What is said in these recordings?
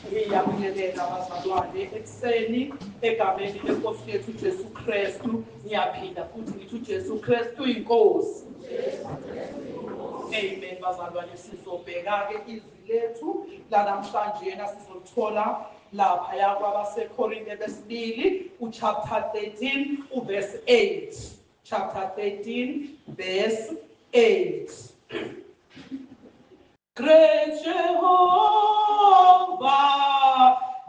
Ngiyabingelela abazalwane ekuseni egameni lenkosi yethu Jesu Kristu. Ngiyaphinda futhi ngithi uJesu Kristu inkosi. Amen bazalwane, sizobheka ke izwi lethu lanamhlanje sizolithola lapha kwabaseKorinte besibili uchapter 13 uverse 8. Chapter 13 verse 8. Great Jehovah,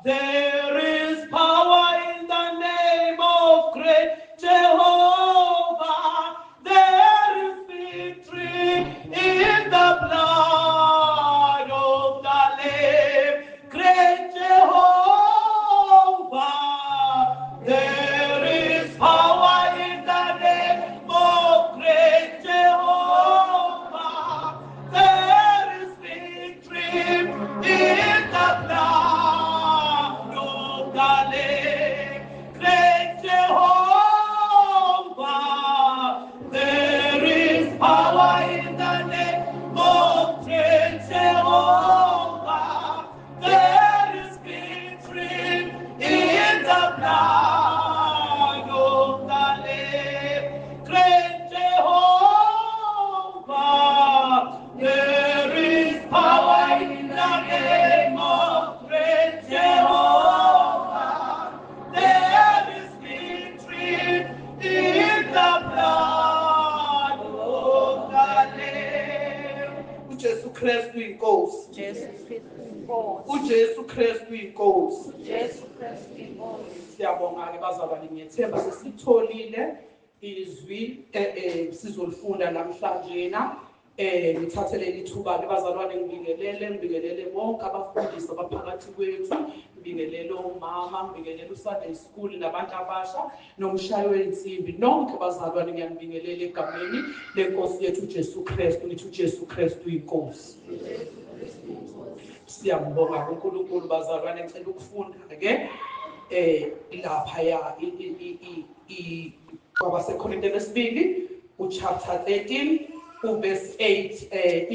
there is power in the name of great Jehovah. There is victory in the blood of the Lamb. Great Jehovah, there is power in the name of great Jehovah. There is victory in the blood of the Lamb. Great Jehovah, there is power in the name of great Jehovah. There is victory in the blood of the Lamb. Great Jehovah, there is power in the name of great Jehovah. There is victory in the blood of the Lamb. uJesu Kristu inkosi. Jesu Kristu inkosi. uJesu Kristu inkosi. Jesu Kristu inkosi. Siyabonga ke bazalwane, ngiyethemba sesitholile izwi sizolifunda namhlanje na. Ngithathe leli thuba ke bazalwane ngibingelele bonke abafundisi abaphakathi kwethu, ngibingelele omama, ngibingelele uSunday School nabantu abasha nomshayi wensimbi. Nonke bazalwane ngiyanibingelela egameni lenkosi yethu uJesu Kristu. Ngithi uJesu Kristu inkosi. Siyambonga uNkulunkulu bazalwane. Ngicela ukufunda ke lapha ya kwabaseKorinte besibili uchapter 13 uverse 8.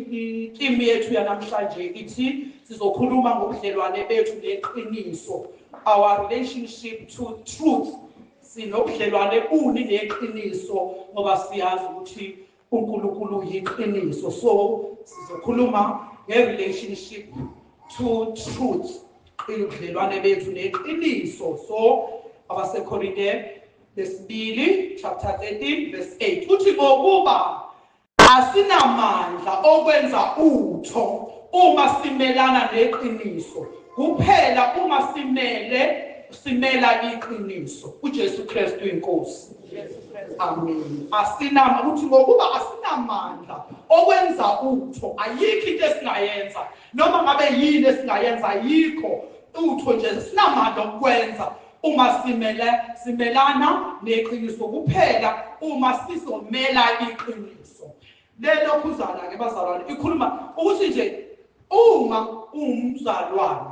Itheme yethu yanamhlanje ithi sizokhuluma ngobudlelwane bethu neqiniso, our relationship to truth. Sinobudlelwane buni neqiniso ngoba siyazi ukuthi uNkulunkulu uyiqiniso. So sizokhuluma nge-relationship to truth, ubudlelwane bethu neqiniso. So abaseKorinte besibili chapter 13 verse 8 uthi, ngokuba asinamandla okwenza utho uma simelana neqiniso, kuphela uma simela iqiniso. uJesu Kristu inkosi. Amen. Asinama ukuthi ngokuba asinamandla okwenza utho, ayikho into esingayenza, noma ngabe yini esingayenza, ayikho utho nje sinamandla okwenza uma simelana neqiniso, kuphela uma sizomela iqiniso. Lelo khuzana ke bazalwane ikhuluma ukuthi nje uma umzalwane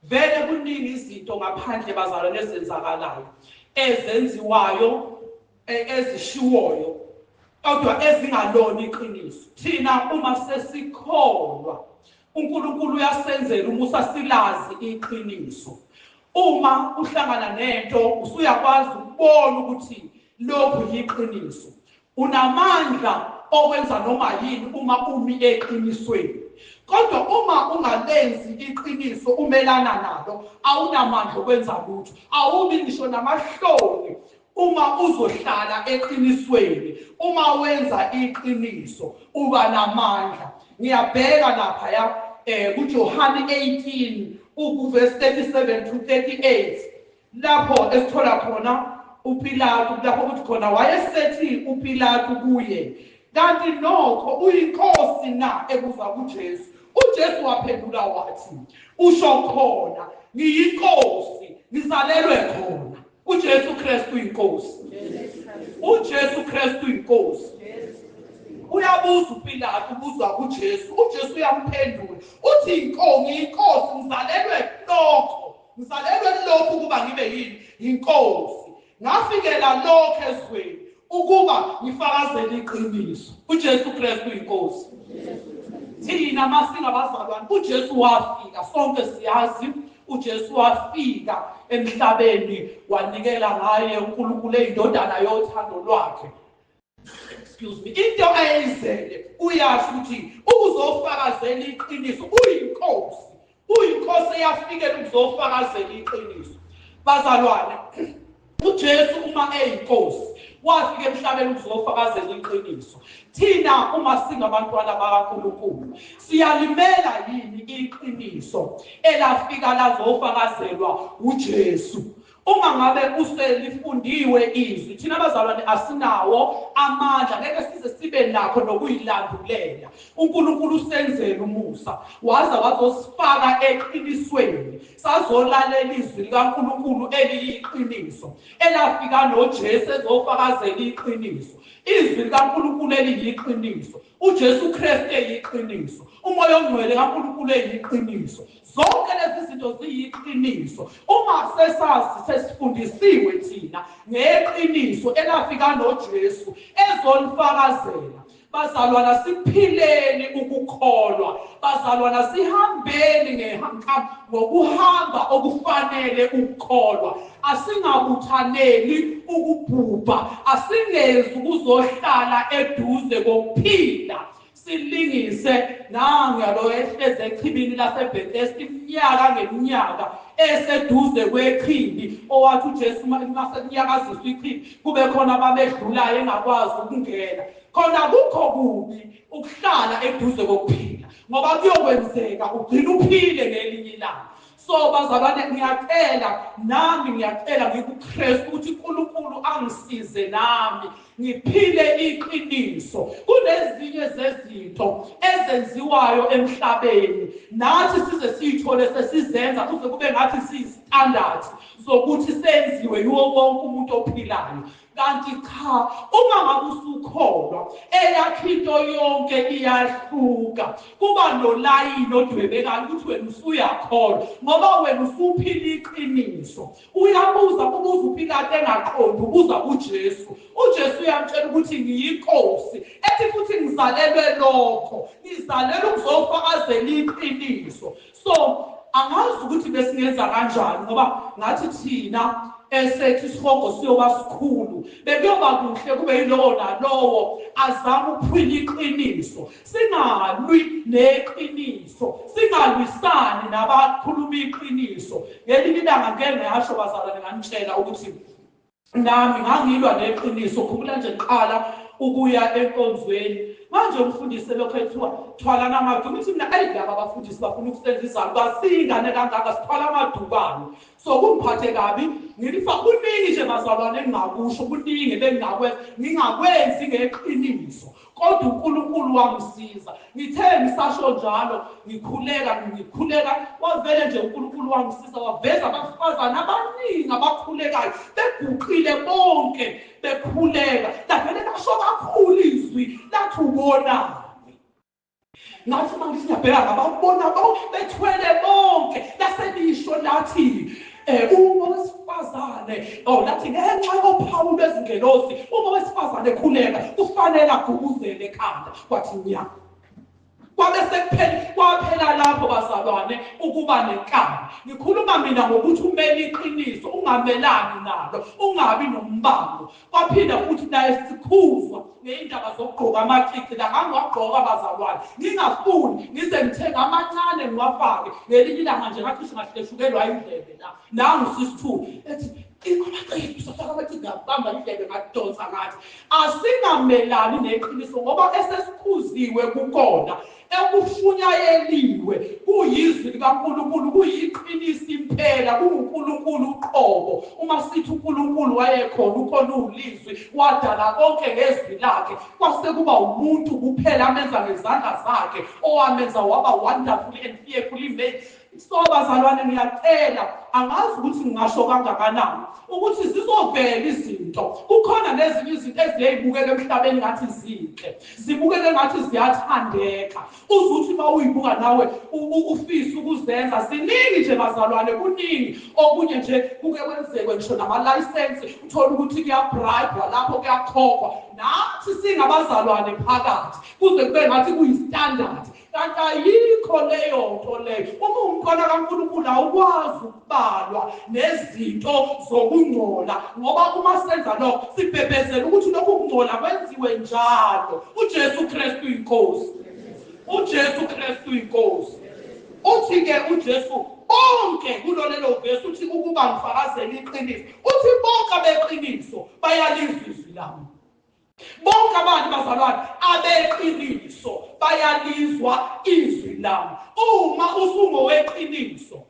vele kuningi izinto ngaphandle bazalwane ezenzakalayo, ezenziwayo, ezishiwoyo, kodwa ezingalona iqiniso. Thina uma sesikholwa uNkulunkulu uyasenzela umusa silazi iqiniso. Uma uhlangana nento usuyakwazi ukubona ukuthi lokhu yiqiniso. Unamandla okwenza noma yini uma umi eqinisweni. Kodwa uma ungalenzi iqiniso umelana nalo, awunamandla okwenza lutho. Awubi ngisho namahloni uma uzohlala eqinisweni. Uma wenza iqiniso uba namandla. Ngiyabheka lapha ya kuJohane 18 uverse 37 to 38 lapho esithola khona uPilato, lapho kuthi khona wayesethi uPilato kuye, kanti nokho uyinkosi na? Ebuza kuJesu. uJesu waphendula wathi, usho khona, ngiyinkosi, ngizalelwe khona. uJesu Kristu inkosi. uJesu Kristu inkosi. Uyabuza uPilato, ubuzwa kuJesu. uJesu uyamphendula uthi, inkosi, ngiyinkosi, ngizalelwe lokho, ngizalelwe lokho ukuba ngibe yini? Inkosi. Ngafikela lokho ezweni ukuba ngifakazele iqiniso. uJesu Kristu inkosi. Thina masingabazalwane, uJesu wafika, sonke siyazi uJesu wafika emhlabeni wanikela ngaye uNkulunkulu eyindodana yothando lwakhe. Excuse me, into ayizele uyasho ukuthi ukuzofakazela iqiniso, uyinkosi, uyinkosi eyafikela ukuzofakazela iqiniso. Bazalwane, uJesu uma eyinkosi wafika emhlabeni ukuzofakazela iqiniso. Thina uma singabantwana bakaNkulunkulu siyalimela yini iqiniso elafika lazofakazelwa uJesu? Uma ngabe uselifundiwe izwi, thina abazalwane asinawo amandla, ngeke size sibe nakho nokuyilandulela. uNkulunkulu usenzele umusa, waza wazosifaka eqinisweni, sazolalela izwi likaNkulunkulu eliyiqiniso elafika noJesu ezofakazela iqiniso, izwi likaNkulunkulu eliyiqiniso, uJesu Kristu eyiqiniso, uMoya oNgcwele kaNkulunkulu eyiqiniso. Zonke lezi zinto ziyiqiniso. Uma sesazi, sesifundisiwe thina ngeqiniso elafika noJesu ezolifakazela, bazalwana siphileni ukukholwa, bazalwana sihambeni ngokuhamba okufanele ukukholwa. Asingabuthaneli ukubhubha, asingezi ukuzohlala eduze kokuphila, silingise nangu lo ehleze echibini laseBethesda iminyaka ngeminyaka eseduze kwechibi, owathi uJesu uma sekunyakaziswa ichibi kube khona ababedlulayo engakwazi ukungena. Khona kukho kubi ukuhlala eduze kokuphila, ngoba kuyokwenzeka ugcine uphile ngelinye ilanga. So bazalwane, ngiyacela nami, ngiyacela ngikuKristu ukuthi uNkulunkulu angisize nami ngiphile iqiniso. Kunezinye zezinto ezenziwayo emhlabeni nathi size siyithole sesizenza kuze kube ngathi siyi-standard zokuthi senziwe yiwo wonke umuntu ophilayo. Kanti cha, uma ngabe usukholwa eyakho into yonke iyahluka, kuba nolayini odwebekayo ukuthi wena usuyakholwa ngoba wena usuphila iqiniso. Uyabuza, ubuza uPilate engaqondi, ubuza uJesu. uJesu uyamtshela ukuthi ngiyinkosi, ethi futhi ngizalelwe lokho, ngizalelwe ukuzofakazela iqiniso. So angazi ukuthi besingenza kanjani, ngoba ngathi thina esethi isihogo siyoba sikhulu, bekuyoba kuhle kube yilowo nalowo azama ukuphila iqiniso, singalwi neqiniso, singalwisani nabakhuluma iqiniso. Ngelinye ilanga ngeke ngasho bazalwane, nganitshela ukuthi nami ngangilwa neqiniso. Khumbula nje ngiqala ukuya enkonzweni, manje umfundisi elokhu ethiwa thwalana amaduku, ngithi mina ayi laba abafundisi bafuna ukusenza izalukazi, siyingane kangaka sithwala amadukane. So kungiphathe kabi, ngilifa kuningi nje bazalwane engingakusho, kuningi bengingakwenza ngingakwenzi ngeqiniso, kodwa uNkulunkulu wangisiza. Ngithe ngisasho njalo ngikhuleka ngikhuleka, wavele nje uNkulunkulu wangisiza, waveza abafazana abaningi abakhulekayo beguqile bonke bekhuleka. Lavele lasho kakhulu izwi lathi ubonani. Ngathi uma ngithi ngiyabheka ngababona bonke bethwele bonke, laselisho lathi uma wesifazane, oh lathi ngenxa yophawu lwezingelosi uma wesifazane ekhuleka kufanele agubuzele ekhanda. Kwathi nya, kwabe sekuphela, kwaphela lapho bazalwane ukuba nenkani. Ngikhuluma mina ngokuthi umele iqiniso, ungamelani nalo, ungabi nombango. Kwaphinda futhi naye sikhuzwa ngey'ndaba zokugqoka amacici la, ngangiwagqoka bazalwane ngingafuni, ngize ngithenga amancane ngiwafake. Ngelinye ilanga nje ngacishe ngahleshukelwa indlebe la, nangu sisithu ethi amacici, usafaka amacici, ngabamba indlebe ngadonsa. Ngathi asingamelani neqiniso ngoba esesikhuziwe kukona ekushunyayeliwe kuyizwi likaNkulunkulu, kuyiqiniso impela, kunguNkulunkulu uqobo. Uma sithi uNkulunkulu wayekhona, ukhona ulizwi, wadala konke ngezwi lakhe, kwase kuba umuntu kuphela amenza ngezandla zakhe, owamenza waba wonderfully and fearfully made. So bazalwane ngiyacela, angazi ukuthi ngingasho kangakanani ukuthi zizovela izinto. Kukhona nezinye izinto eziyayibukela emhlabeni ngathi zinhle, zibukele ngathi ziyathandeka, uzuthi uma uyibuka nawe ufise ukuzenza. Ziningi nje bazalwane, kuningi okunye nje kuke kwenzekwe ngisho namalayisensi, uthole ukuthi kuyabribwa lapho, kuyakhokhwa. Nathi singabazalwane phakathi kuze kube ngathi kuyi-standard. Kanti ayikho leyo nto leyo. Uma uwumntwana kaNkulunkulu awukwazi ukubalwa nezinto zokungcola, ngoba uma senza lokho sibhebhezela ukuthi lokhu kungcola kwenziwe njalo. UJesu Kristu inkosi. UJesu Kristu inkosi. Uthi-ke uJesu bonke kulo lelo vesi uthi ukuba ngifakazele iqiniso. Uthi bonke abeqiniso bayalizwa izwi lami. Bonke abantu bazalwane abeqiniso bayalizwa izwi lami. Uma usungoweqiniso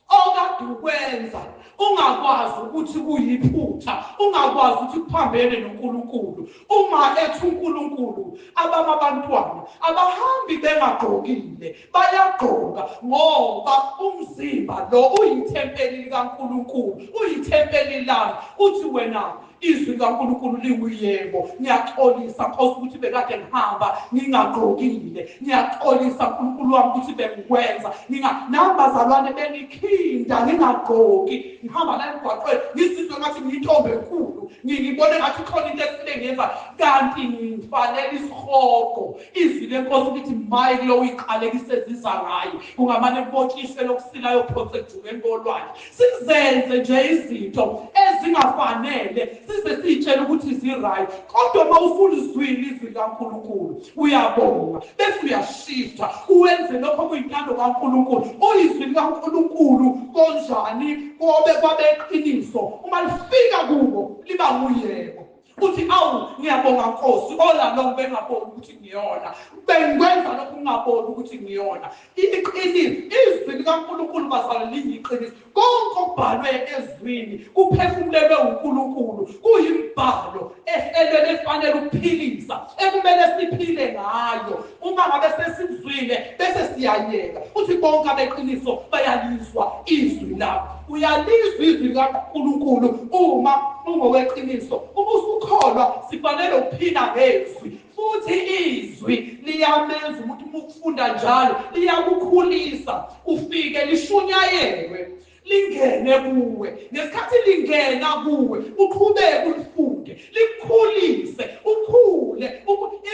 okade ukwenza ungakwazi ukuthi kuyiphutha, ungakwazi ukuthi kuphambene noNkulunkulu. Uma ethi uNkulunkulu abama abantwana abahambi bengagqokile, bayagqoka ngoba umzimba lo uyithempeli likaNkulunkulu, uyithempeli lami. Uthi wena Izwi likaNkulunkulu liwuyebo. Ngiyaxolisa Nkosi ukuthi bekade ngihamba ngingagqokile. Ngiyaxolisa Nkulunkulu wami ukuthi bengikwenza. Nginga nami bazalwane bengikhinda ngingagqoki. Ngihamba la emgwaqweni ngizizwe ngathi ngiyintombi enkulu. Ngibone ngathi khona into esile ngiyenza kanti ngifanele isihogo. Izwi lenkosi lithi maye kulowo uyiqalekise ziza ngaye. Kungamane kubotshiswe lokusila yophonse ekujuleni kolwandle. Sizenze nje izinto ezingafanele size siyitshele ukuthi zi-right, kodwa uma usulizwile izwi likaNkulunkulu uyabonga bese uyashifta uwenze lokho okuyintando kaNkulunkulu. Uyizwi likaNkulunkulu konjani kobe kwabeqiniso uma lifika kubo liba nguyebo. Uthi awu ngiyabonga Nkosi all along bengaboni ukuthi ngiyona, bengikwenza lokhu ngingaboni ukuthi ngiyona. Iqiniso izwi likaNkulunkulu bazalwane liyiqiniso. Konke okubhalwe ezwini kuphefumulelwe uNkulunkulu, kuyimbhalo ehlelweni efanele ukuphilisa ekumele siphile ngayo. Uma ngabe sesikuzwile bese siyayeka. Uthi bonke abeqiniso bayalizwa izwi lami. Uyalizwa izwi likaNkulunkulu uma ungoweqiniso. Uma usukholwa sifanele ukuphila ngezwi, futhi izwi liyamenza umuntu uma ukufunda njalo liyakukhulisa, ufike lishunyayelwe lingene kuwe. Ngesikhathi lingena kuwe uqhubeke ulifunde, likukhulise, ukhule,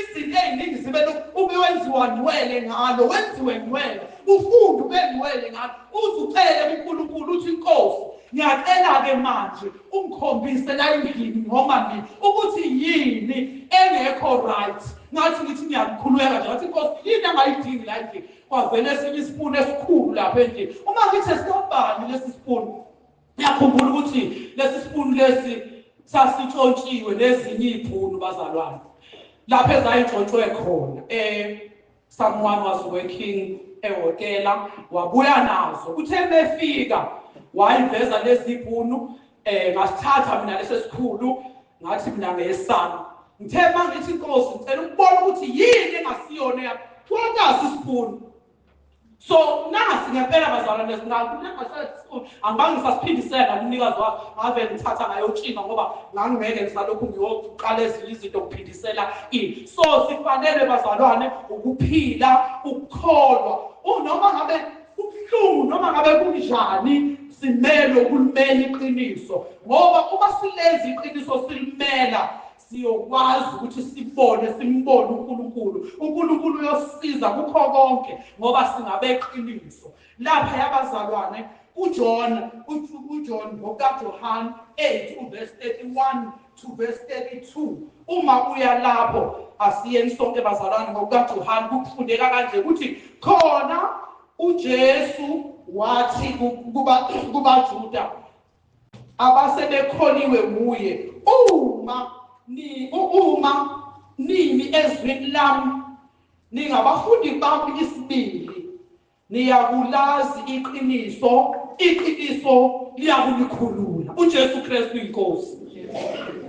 izinto ey'ningi zibe ube wenziwa ngcwele ngalo, wenziwe ngcwele, ufunde ube ngcwele ngalo, uze ucele kuNkulunkulu uthi Nkosi ngiyacela-ke manje ungikhombise la endlini noma mina ukuthi yini engekho right. Ngathi ngithi ngiyakhululeka nje, ngathi Nkosi yini engayidingi la endlini. Kwavela esinye isipuni esikhulu lapha endlini. Uma ngithi esikabani lesi sipuni, ngiyakhumbula ukuthi lesi sipuni lesi sasitshontshiwe nezinye iy'punu bazalwane lapho ezayitshontshwe khona. Someone was working ehhotela wabuya nazo. Uthe mefika wayiveza lezi punu, ngasithatha mina lesi esikhulu, ngathi mina ngeyesami. Ngithe mangithi Nkosi ngicela ukubona ukuthi yini engasiyona yami, kwakasi isipunu. So nasi ngempela bazalwane angibange ngisasiphindisela kumnikazi wakho, ngave ngithatha ngayotshinga ngoba ngangingeke ngisalokhu ngiyoqala ezinye izinto ukuphindisela ini. So sifanele bazalwane ukuphila ukukholwa, noma ngabe kubuhlungu noma ngabe kunjani, simele ukulimela iqiniso, ngoba uma silenza iqiniso silimela siyokwazi ukuthi sibone, simbone uNkulunkulu. uNkulunkulu uyosiza kukho konke ngoba singabeqiniso. Lapha yabazalwane uJohn, uJohn ngokaJohn 8 uverse 31 to verse 32. Uma uya lapho asiyeni sonke bazalwane ngokukaJohn, kufundeka kanje ukuthi khona uJesu wathi kubaJuda abasebekholiwe nguye, uma nimi ezwini lami ningabafundi bami isibili, niyakulazi iqiniso, iqiniso liyakunikhulula. uJesu Kristu inkosi.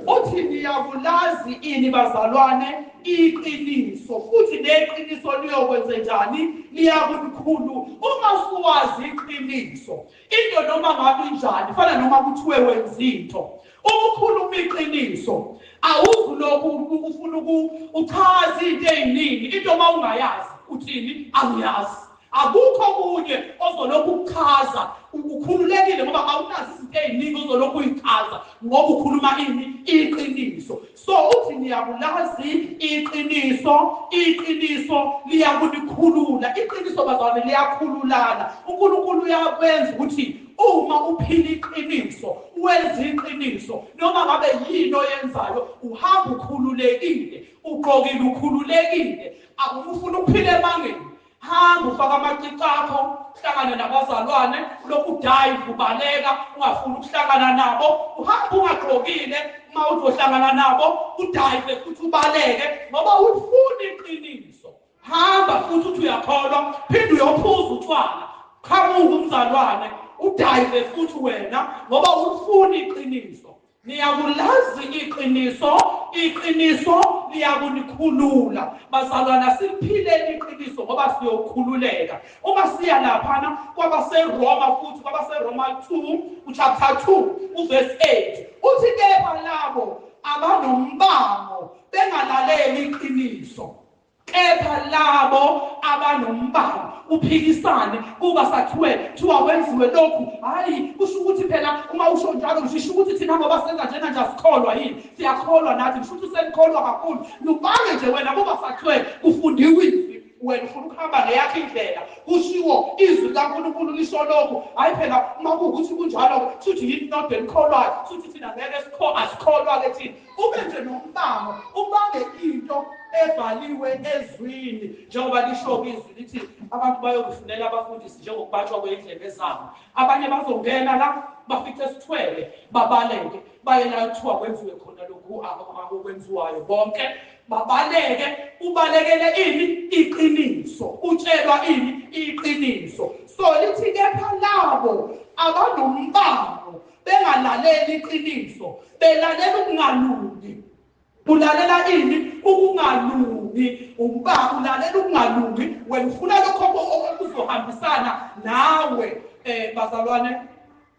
Uthi niyakulazi ini bazalwane iqiniso, futhi neqiniso liyokwenze njani? Liyakunikhulula. Uma usuwazi iqiniso, into noma ngabe injani, fana noma kuthiwe wenza into, uma ukhuluma iqiniso awuzi lokhu ufuna uchaza into eziningi, into uma ungayazi uthini? Angiyazi. Akukho okunye ozolokhu ukuchaza, ukhululekile ngoba awunazo izinto ey'ningi ozolokhu uyichaza ngoba ukhuluma ini? Iqiniso. So uthi niyakulazi iqiniso, iqiniso liyakunikhulula. Iqiniso bazalwane liyakhululana. uNkulunkulu uyakwenza ukuthi uma uphila iqiniso, wenza iqiniso, noma ngabe yini oyenzayo, uhamba ukhululekile, ugqokile ukhululekile. Akufuna ukuphila emangeni, hamba ufaka amacici akho, uhlangane nabazalwane, ulokhu udive ubaleka, ungafuni ukuhlangana nabo, uhamba ungagqokile, uma uzohlangana nabo udive futhi ubaleke ngoba ulifuna iqiniso. Hamba futhi uthi uyakholwa, phinde uyophuza utshwala, qhamuka umzalwane, udive futhi wena ngoba ulifuna iqiniso. Niyakulazi iqiniso, iqiniso liyakunikhulula. Bazalwana, siliphileni iqiniso ngoba siyokhululeka. Uma siya laphana kwabaseRoma futhi, kwabaseRoma 2, uchapter 2, uverse 8, uthi kepha labo abanombango bengalaleli iqiniso, kepha labo abanombango, uphikisane kuba sathiwe kuthiwa kwenziwe lokhu, hayi kusho ukuthi phela uma usho njalo ngisho ukuthi thina ngoba senza njena nje asikholwa yini, siyakholwa nathi, ngisho ukuthi senikholwa kakhulu. Lubange nje wena kuba sathiwe kufundiwe izwi, wena ufuna ukuhamba ngeyakho indlela, kushiwo izwi likaNkulunkulu lisho lokhu, hayi phela uma kuwukuthi kunjalo kushuthi yini nodwa enikholwayo, kushuthi thina ngeke asikholwa-ke thina. Ube nje nombango, ubange into ebhaliwe ezwini, njengoba lisho izwi lithi abantu bayokufunela abafundisi njengokubatshwa kwey'ndlebe zabo. Abanye bazongena la bafice sithwele, babaleke baye la kuthiwa kwenziwe khona lokhu okwenziwayo, bonke babaleke. Ubalekele ini? Iqiniso. Utshelwa ini? Iqiniso. So lithi kepha labo abanombango bengalaleli iqiniso, belalela ukungalungi. Ulalela ini? Ukungalungi. Uba ulalela ukungalungi, wena ufuna lokho okuzohambisana nawe. Bazalwane,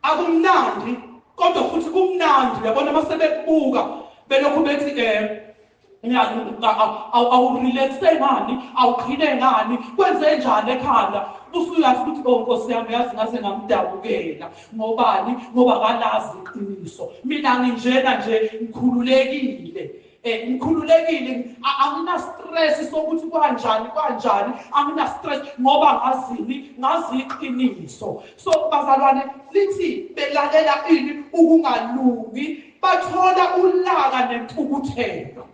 akumnandi kodwa futhi kumnandi. Uyabona uma sebekubuka belokhu bethi awurelaxe ngani, awuqhine ngani, kwenze njani ekhanda, usuyazi ukuthi oh Nkosi yami, yazi ngaze ngamdabukela. Ngobani? Ngoba kalazi iqiniso. Mina nginjena nje ngikhululekile. Ngikhululekile, angina stress sokuthi kanjani kanjani, angina stress ngoba ngazini, ngazi iqiniso. So bazalwane, lithi belalela ini? Ukungalungi, bathola ulaka nentukuthelo.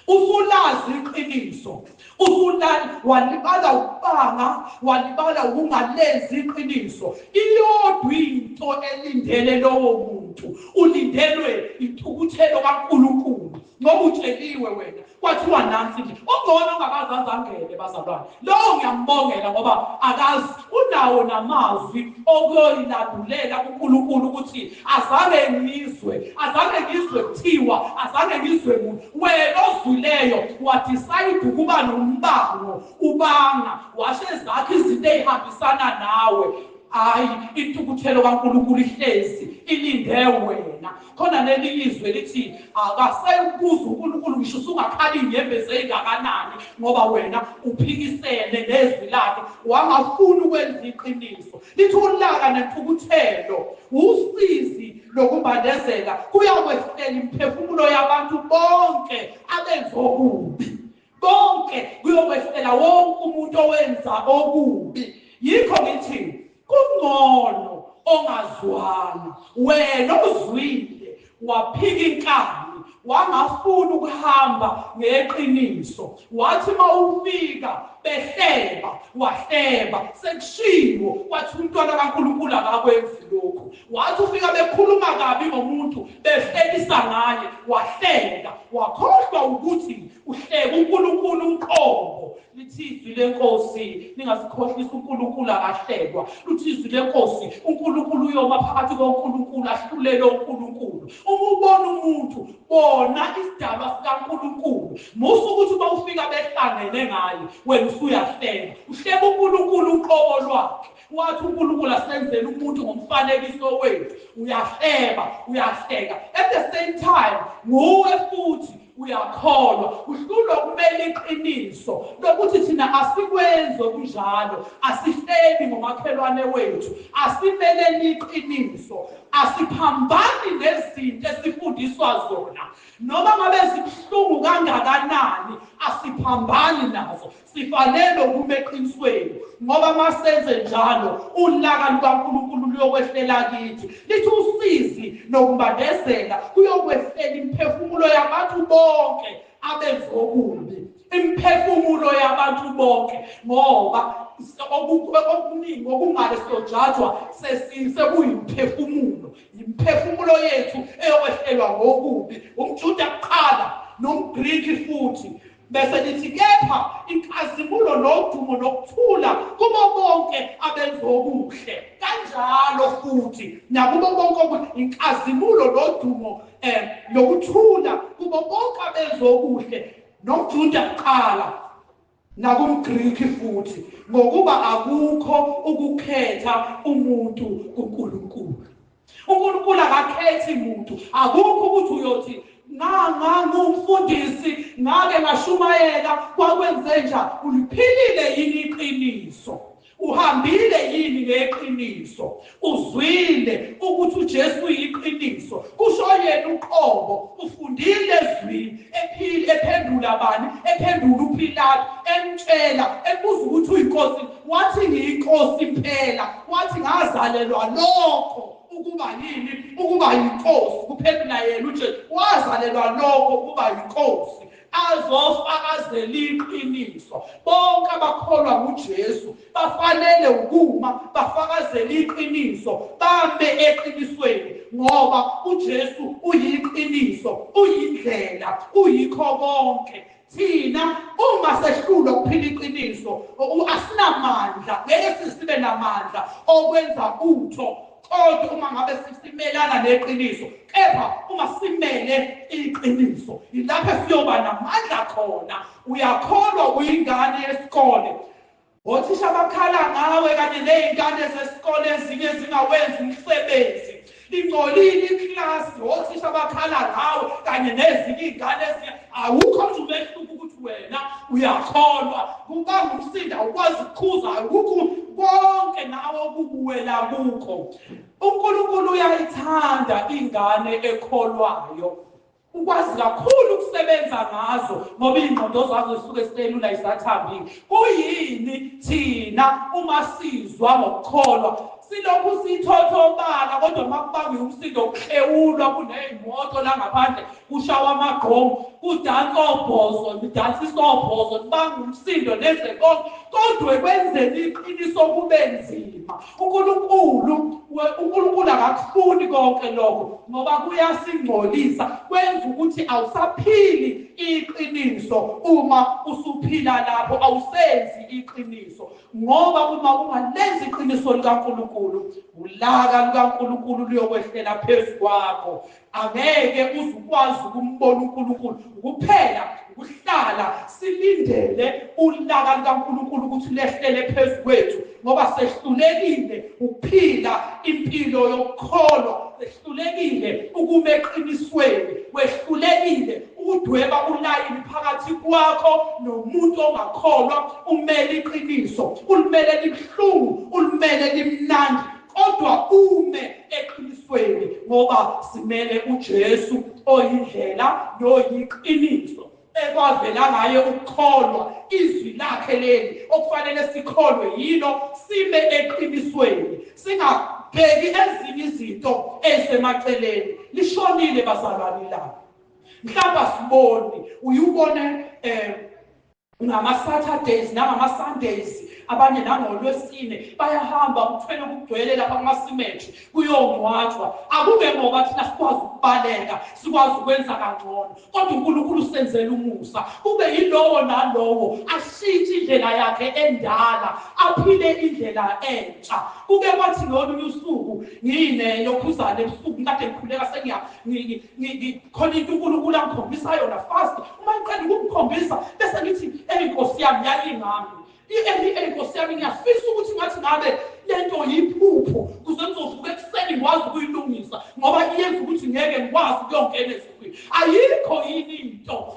Usulazi iqiniso, usulali walibala ukubanga, walibala ukungalenzi iqiniso. Iyodwa into elindele lowo muntu, ulindelwe intukuthelo kaNkulunkulu, ngoba utsheliwe wena kwathiwa nansi nje. Ongcono ongakaze angene bazalwane, lowo ngiyambongela ngoba akazi, unawo namazwi okuyoyilandulela kuNkulunkulu ukuthi azange ngizwe, azange ngizwe kuthiwa, azange ngizwe muntu. Wena ozwileyo wadecide ukuba nombango, ubanga washe zakho izinto ey'hambisana nawe. Hayi, intukuthelo kaNkulunkulu ihlezi ilinde wena. Khona leli izwe lithi akasekubuza uNkulunkulu ngisho usungakhala iy'nyembezi ey'ngakanani, ngoba wena uphikisene nezwi lakhe, wangafuni ukwenza iqiniso. Lithi ulaka nentukuthelo, usizi lokumbandezela kuyakwehlela imiphefumulo yabantu bonke abenza okubi. Konke kuyokwehlela wonke umuntu owenza okubi. Yikho ngithi kungcono ongazwanga, wena ozwile waphika inkani, wangafuni ukuhamba ngeqiniso, wathi mawufika behleba wahleba, sekushiwo kwathi umntwana kaNkulunkulu akakwenzi lokhu. Wathi ufika bekhuluma kabi ngomuntu, behlekisa ngaye, wahleka, wakhohlwa ukuthi uhleka uNkulunkulu uqobo. Lithi izwi lenkosi, ningasikhohlisi uNkulunkulu akahlekwa. Lithi izwi lenkosi, uNkulunkulu uyoma phakathi koNkulunkulu ahlulele uNkulunkulu. Uma ubona umuntu, bona isidalwa sikaNkulunkulu. Musa ukuthi uma ufika behlangene ngaye, wena usuyahleka. Uhleka uNkulunkulu uqobo lwakhe. Wathi uNkulunkulu asenzele umuntu ngomfanekiso wethu. Uyahleba, uyahleka. At the same time, nguwe futhi uyakholwa, uhlulwa kumele iqiniso lokuthi thina asikwenzi okunjalo, asihlebi ngomakhelwane wethu, asimeleni iqiniso, asiphambani nezinto esifundiswa zona, noma ngabe zibuhlungu kangakanani asiphambani nazo, sifanele ukuma eqinisweni, ngoba masenze njalo ulaka lukaNkulunkulu luyokwehlela kithi. Lithi usizi nokubandezela kuyokwehlela imiphefumulo yabantu bonke abenza okubi, imiphefumulo yabantu bonke, ngoba okuningi okungale sojajwa sekuyimphefumulo, imphefumulo yethu eyokwehlelwa ngokubi, umJuda kuqala nomGriki futhi. Bese lithi kepha inkazimulo nodumo nokuthula kubo bonke abenza okuhle, kanjalo futhi nakubo bonke okuhle, inkazimulo nodumo nokuthula kubo bonke abenza okuhle, nomJuda kuqala nakumGriki futhi, ngokuba akukho ukukhetha umuntu kuNkulunkulu. uNkulunkulu akakhethi muntu, akukho ukuthi uyothi ngangumfundisi ngake ngashumayela kwakwenze njani. Uliphilile yini iqiniso? Uhambile yini ngeqiniso? Uzwile ukuthi uJesu uyiqiniso? Kusho yena uqobo, ufundile ezwini, ephile, ephendula bani? Ephendula uPilato, emtshela, ebuza ukuthi uyinkosi, wathi ngiyinkosi phela, wathi ngazalelwa lokho ukuba yini? Ukuba yinkosi. Kuphendula yena uJesu, wazalelwa lokho ukuba yinkosi, azofakazela iqiniso. Bonke abakholwa nguJesu bafanele ukuma bafakazele iqiniso, bame eqinisweni, ngoba uJesu uyiqiniso, uyindlela, uyikho konke. Thina uma sehlulwa ukuphila iqiniso, asinamandla, ngeke sibe namandla okwenza utho, kodwa uma ngabe simelana neqiniso, kepha uma simele iqiniso, ilapho siyoba namandla khona. Uyakholwa, uyingane yesikole, othisha bakhala ngawe kanye nezingane zesikole ezinye zingawenzi umsebenzi, lingcolile iklasi, othisha bakhala ngawe kanye nezinye izingane ezinye, awukho nje umehluko ukuthi wena uyakholwa, kubanga umsindo, awukwazi ukukhuza, akukho konke nawe okukuwela kukho. uNkulunkulu uyayithanda ingane ekholwayo, ukwazi kakhulu ukusebenza ngazo, ngoba ingqondo zazo zisuke ziselula isathambile. Kuyini thina uma sizwa ngokukholwa silokhu sithothobala, kodwa makubangwe umsindo kuhlewulwa, kuney'moto la ngaphandle kushawa amagqomu, kudansa obhozo, nidansisa obhozo, nibanga umsindo nenze konke, kodwa ekwenzeni iqiniso kube nzima. uNkulunkulu akakufuni konke lokho, ngoba kuyasingcolisa, kwenza ukuthi awusaphili iqiniso. Uma usuphila lapho awusenzi iqiniso, ngoba uma ungalenzi iqiniso likaNkulunkulu, ulaka lukaNkulunkulu luyokwehlela phezu kwakho, angeke uze ukwazi ukumbona uNkulunkulu. Kuphela ukuhlala silindele ulaka lukaNkulunkulu ukuthi lehlele phezu kwethu, ngoba sehlulekile ukuphila impilo yokukholwa, sehlulekile ukuma eqinisweni, wehlulekile ukudweba ulayini phakathi kwakho nomuntu ongakholwa. Umele iqiniso, ulimele libuhlungu, ulimele limnandi, kodwa ume eqinisweni, ngoba simele uJesu oyindlela noyiqiniso, ekwavela ngaye ukukholwa, izwi lakhe leli okufanele sikholwe yilo, sime eqinisweni, singabheki ezinye izinto ezisemaceleni. Lishonile bazalwane ilanga, mhlawumbe asiboni, uyubone ngama-Saturdays nangama-Sundays, abanye nangolwesine bayahamba kuthwele kugcwele lapha kuma-cemetery kuyongcwatshwa. Akube ngoba thina sikwazi ukubaleka, sikwazi ukwenza kangcono, kodwa uNkulunkulu usenzela umusa, kube yilowo nalowo ashintshe indlela yakhe endala, aphile indlela entsha. Kuke kwathi ngolunye usuku ngine lokhuzana ebusuku, ngikade ngikhuleka, sengiya khona into uNkulunkulu angikhombisa yona fast. Uma ngiqeda ukumkhombisa bese ngithi eyi Nkosi yami, yayingami eyi Nkosi yami, ngiyafisa ukuthi ngathi ngabe lento yiphupho, kuze ngizovuka ekuseni ngikwazi ukuyilungisa, ngoba iyenza ukuthi ngeke ngikwazi ukuyongena ezulwini. Ayikho yini into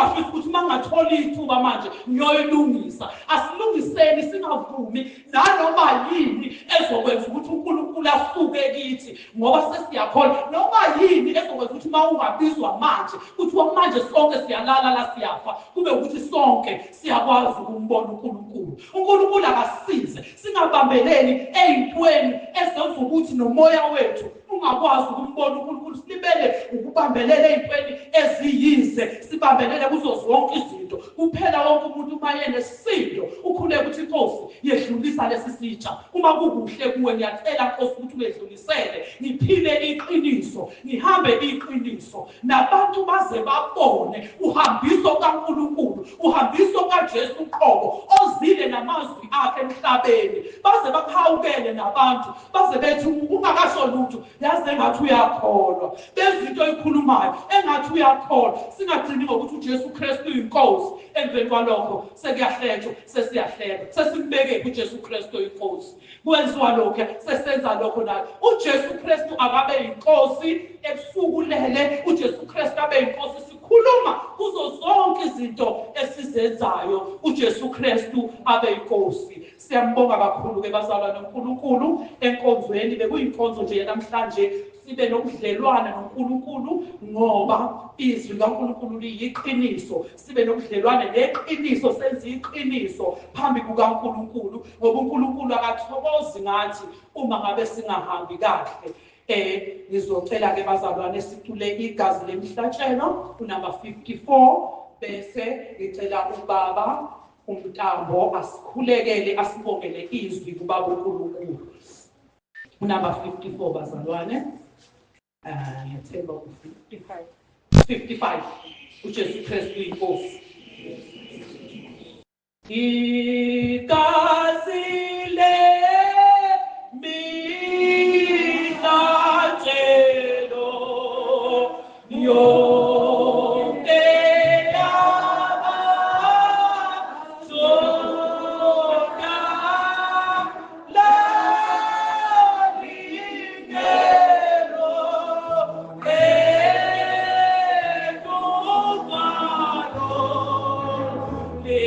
ongafisa ukuthi uma ngingathola ithuba manje ngiyoyilungisa. Asilungiseni, singavumi nanoma yini ezokwenza ukuthi uNkulunkulu asuke kithi, ngoba sesiyakholwa. Noma yini ezokwenza ukuthi uma ungabizwa manje kuthiwa manje sonke siyalala la siyafa, kube ukuthi sonke siyakwazi ukumbona uNkulunkulu. uNkulunkulu akasisize singabambeleli ey'ntweni ezenza ukuthi nomoya wethu ungakwazi ukumbona uNkulunkulu. Silibele ukubambelela ey'ntweni eziyize, sibambelele kuzo zonke izinto. Kuphela wonke umuntu uma yenesisindo ukhuleka ukuthi inkosi yedlulisa lesi sitsha. Uma kukuhle kuwe ngiyacela Nkosi ukuthi ungedlulisele, ngiphile iqiniso, ngihambe iqiniso, nabantu baze babone uhambiso kaNkulunkulu, uhambiso kaJesu uqobo ozile namazwi akhe emhlabeni, baze bakhawukele nabantu, baze bethi ungakasho lutho, yazi engathi uyakholwa, bezinto oyikhulumayo engathi uyakholwa. Singagcini ngokuthi uJesu Kristu uyinkosi, emveni kwalokho sekuyahlethwa, sesiyahleka, sesimbeke uJesu Kristu uyinkosi. Kwenziwa lokho, sesenza lokho naye. uJesu Kristu akabe inkosi ebusuku lele, uJesu Kristu abe inkosi. Sikhuluma kuzo zonke izinto esizenzayo, uJesu Kristu abe inkosi. Siyambonga kakhulu ke bazalwane uNkulunkulu enkonzweni. Bekuyinkonzo nje namhlanje, sibe nobudlelwane noNkulunkulu, ngoba izwi likaNkulunkulu liyiqiniso. Sibe nobudlelwane neqiniso, senze iqiniso phambi kukaNkulunkulu, ngoba uNkulunkulu akathokozi ngathi uma ngabe singahambi kahle. Ngizocela ke bazalwane sicule igazi lemhlatshelo unumber 54, bese ngicela ubaba uMntambo asikhulekele, asibongele izwi kubaba uNkulunkulu. Unumber 54 bazalwane. Ngiyathemba u-55. 55. uJesu Kristu inkosi. Igazi lemihlatshelo yonke yabasoka lalingelo ekuvalo le.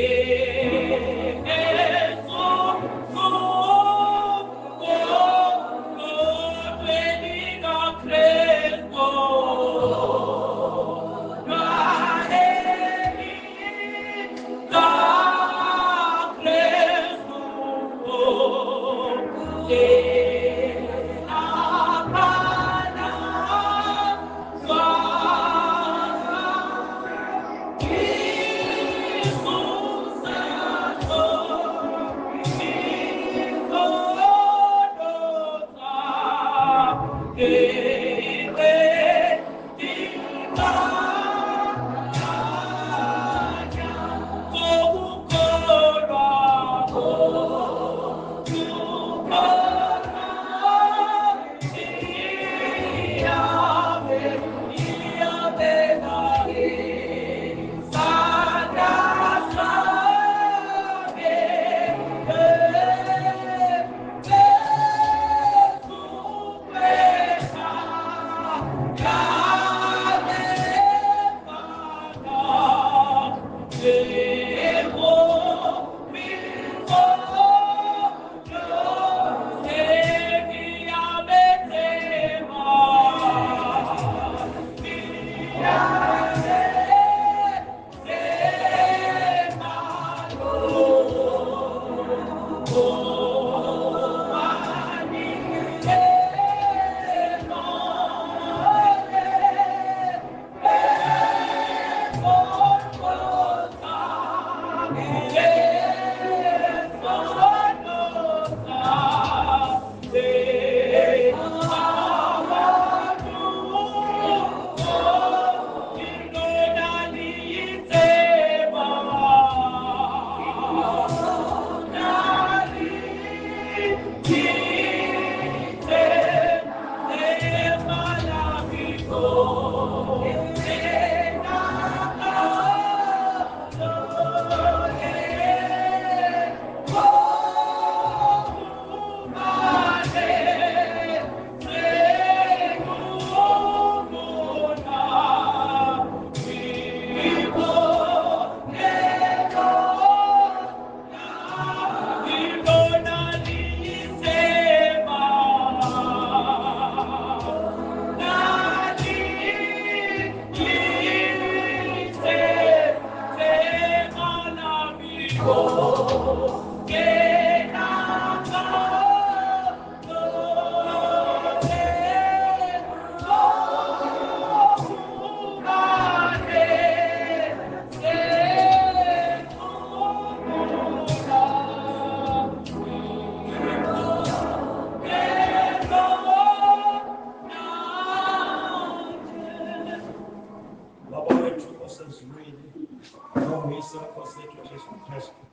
Uyise weNkosi yethu Jesu Kristu.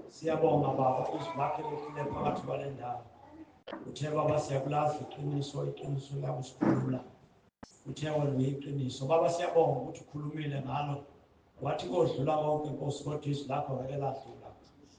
Siyabonga Baba, izwi lakhe lihlile phakathi kwale ndawo. Uthe Baba siyakulazi iqiniso, iqiniso liyakusikhulula. Uthe wena uyiqiniso. Baba siyabonga ukuthi ukhulumile ngalo. Wathi kodlula konke Nkosi, kodwa izwi lakho ngeke ladlula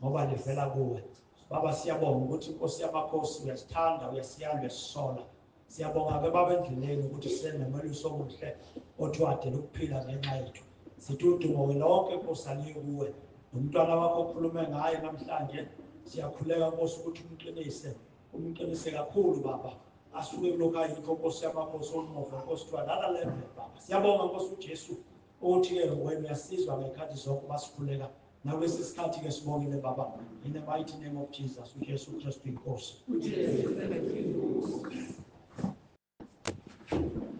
ngoba livela kuwe. Baba siyabonga ukuthi Nkosi yamakhosi uyasithanda, uyasiyala, uyasisola. Siyabonga ke Baba endleleni ukuthi sisenemelusi omuhle othi wadela ukuphila ngenxa yethu. Sithi udumo ke lonke Nkosi aliye kuwe. Nomntwana wakho okhulume ngaye namhlanje, siyakhuleka Nkosi ukuthi umqinise, umqinise kakhulu Baba. Asuke kulokhu ayikho Nkosi yamakhosi olumuva Nkosi to another level Baba. Siyabonga Nkosi uJesu ukuthi ke wena uyasizwa ngekhathi zonke masikhuleka. Nakulesi sikhathi ke sibongile Baba, in the mighty name of Jesus, uJesu Kristu inkosi. uJesu Kristu inkosi.